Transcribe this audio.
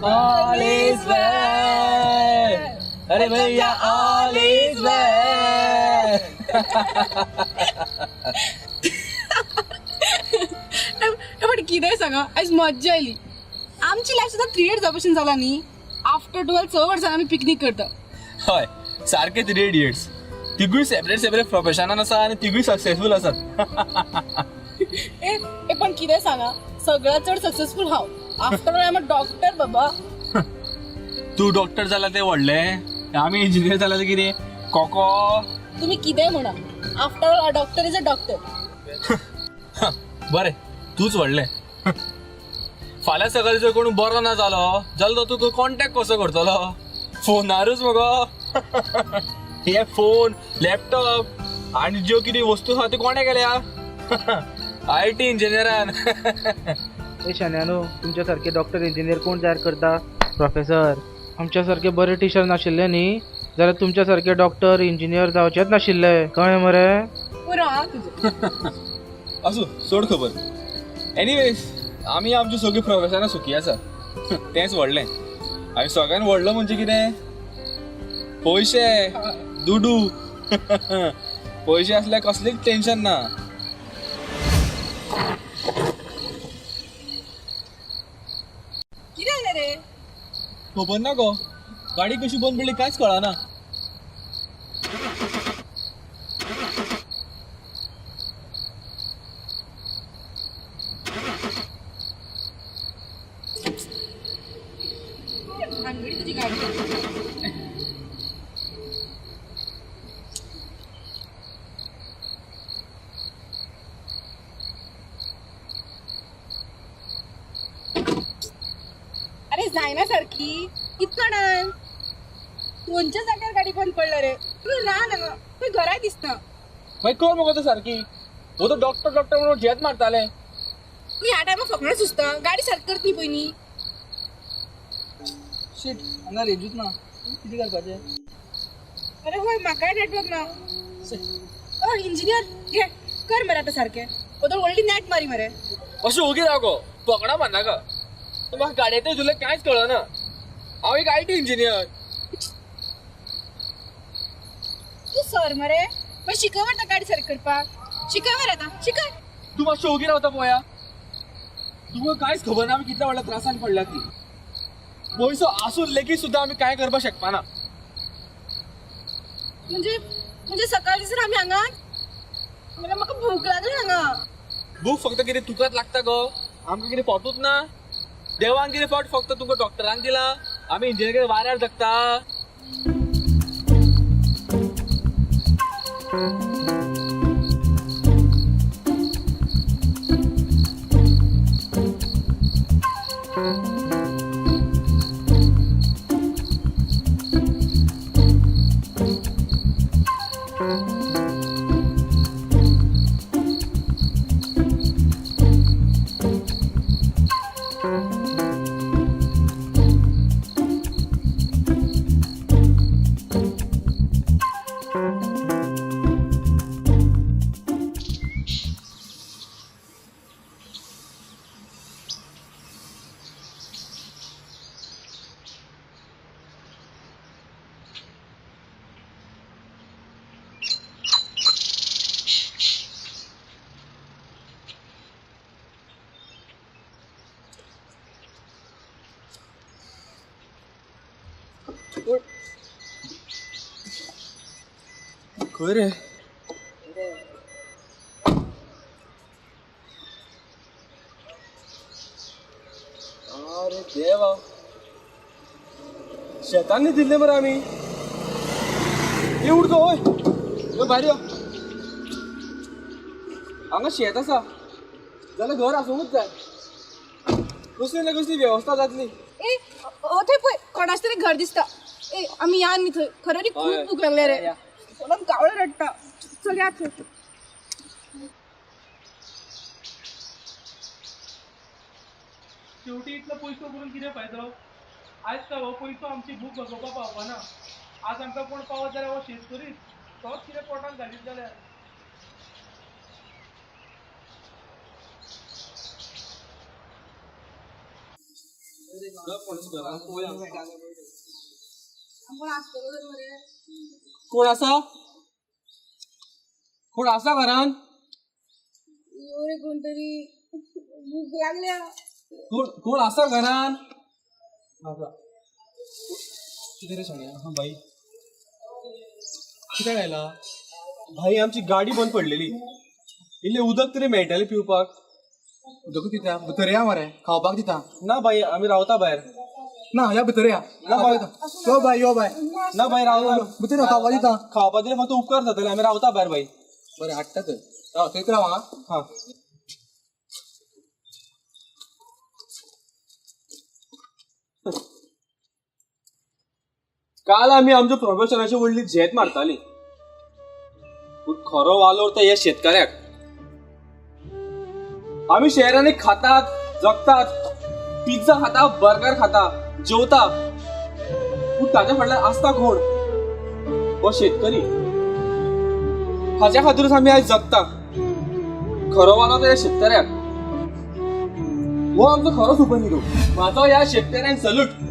All is well. अरे भैया all is वेल. पण कितें सांगा, आयज मज्जा आयली. आमची लायफ सुद्दां 3 इयर्स भशेन जाला न्ही. आफ्टर 12 स वर्सां आमी पिकनीक करता. हय, सारके 3 इडियट्स. तिगूय सेपरेट सेपरेट प्रोफेशनान आसा आनी तिगूय सक्सेसफूल आसात. ए ए, पण कितें सांगा, सगळ्यात चड सक्सेसफूल हांव. After all I am a doctor बाबा. तूं डॉक्टर जाला ते व्हडलें, आमी इंजिनियर जाला ते कितें कोको. तुम्ही कितें म्हणा, after all a doctor is a doctor. बरें, तूच व्हडलें. फाल्यां सकाळीं जर कोण बरो ना जालो जाल्यार तो तुका कॉन्टेक्ट कसो करतलो? फोनारूच मगो. हे फोन, लॅपटॉप आनी ज्यो कितें वस्तू आसा त्यो कोणें केल्या? I T इंजिनियरान. ए शान्यानो, तुमच्या सारखे डॉक्टर इंजिनियर कोण तयार करता? प्रोफेसर. आमच्या सारखे बरे टिचर नाशिल्ले न्ही जाल्यार तुमच्या सारखे डॉक्टर इंजिनियर जावचेच नाशिल्ले, कळ्ळें मरे? पुरो आं तुजें. आसूं, सोड खबर. एनिवेज, आमी आमची सगळीं प्रोफेशनां सुखी आसा, तेंच व्हडलें. आनी सगळ्यान व्हडलो म्हणजे कितें? पयशे, दुडू. पयशे आसल्यार कसलीच टेन्शन ना. कितें जालें रे? खबर ना गो, गाडी कशी बंद पडली कांयच कळना. भानगडी तुजी गाडी. अरे जायना सारखी, इतको टायम खंयच्या जाग्यार गाडी बंद पडला रे? तूं रान हांगा, खंय घराय दिसना. मागीर कर मगो तो सारकी. हो तो डॉक्टर डॉक्टर म्हणून झेत मारताले. तूं ह्या टायमार फकणां सुचता, गाडी सारकी करत न्ही पयलीं. शीट, हांगा रेंजूच ना, कितें करपाचें? अरे होय, म्हाकाय नेटवर्क ना. हय इंजिनियर, घे कर मरे आतां सारकें. वदळ व्हडली नेट मारी मरे. अशें ओगी राव गो, फकणां मारनाका. म्हाका गाडयेचें तुजें कांयच कळना. हांव एक I T engineer. तूं सर मरे, मागीर शिकय मरे गाडी सारकी करपाक. शिकय मरे आतां, शिकय. तूं मातशें ओगी रावता पळोवया. तुका कांयच खबर ना आमी कितल्या व्हडल्या त्रासान पडल्या ती. पयसो आसून लेगीत सुद्दां आमी कांय करपाक शकपाना. म्हणजे म्हणजे सकाळी दिसून आमी हांगा, म्हणल्यार म्हाका भूक लागली हांगा. भूक फक्त कितें तुकाच लागता गो? आमकां कितें पोटूच ना? देवान कितें पोट फक्त तुमकां डॉक्टरांक दिला? आमी इंजिनियर कितें वाऱ्यार जगता? खंय रे? अरे देवा, शेतान न्हिदिल्ले मरे आमी. ए उठ गो, वय वय भायर यो. हांगा शेत आसा जाल्यार घर आसूंकच जाय. कसली ना कसली वेवस्था जातली. ए ओ थंय पळय कोणाचें तरी घर दिसता. ए आमी या न्ही थंय, खरें न्ही खूब भूक लागल्या रे. कोणाक कावळो रडटा. चल या थंय. शेवटी इतलो पयसो करून कितें फायदो? आयज काय हो पयसो आमची भूक भागोवपाक पावपाना. आज आमकां कोण पावत जाल्यार हो शेतकरीच, तोच कितें पोटाक घालीत जाल्यार. कोण आसतलो तर मरे. कोण आसा? कोण आसा घरान? यो रे कोणतरी, भूक लागल्या. कोण कोण आसा घरान? कितें रे शाण्या? हा बाई, कित्याक आयला? भाई, आमची गाडी बंद पडलेली, इल्लें उदक तरी मेळटलें पिवपाक? उदकूच दिता, भितर या मरे, खावपाक दिता. ना बाई, आमी रावता भायर. ना, या भितर या. ना बाय. यो बाय, यो बाय. ना बाई, रावता. भितर यो, खावपाक दिता. खावपा दिल्यार फक्त उपकार जातले, आमी रावता भायर बाई. बरें, हाडटा तर, राव थंयच राव. आं. हा. काल आमी आमच्या प्रोफेसराची व्हडली झेत मारताली, पूण खरो वालोर तर ह्या शेतकऱ्याक. आमी शहरांनी खातात, जगतात, पिझ्झा खाता, बर्गर खाता, जेवता, पूण ताच्या फाटल्यान आसता कोण? हो शेतकरी. हाच्या खातीरूच आमी आयज जगता. खरो वालो तर ह्या शेतकऱ्याक. हो आमचो खरो सुपर हिरो. म्हाजो ह्या शेतकऱ्यांक सल्यूट.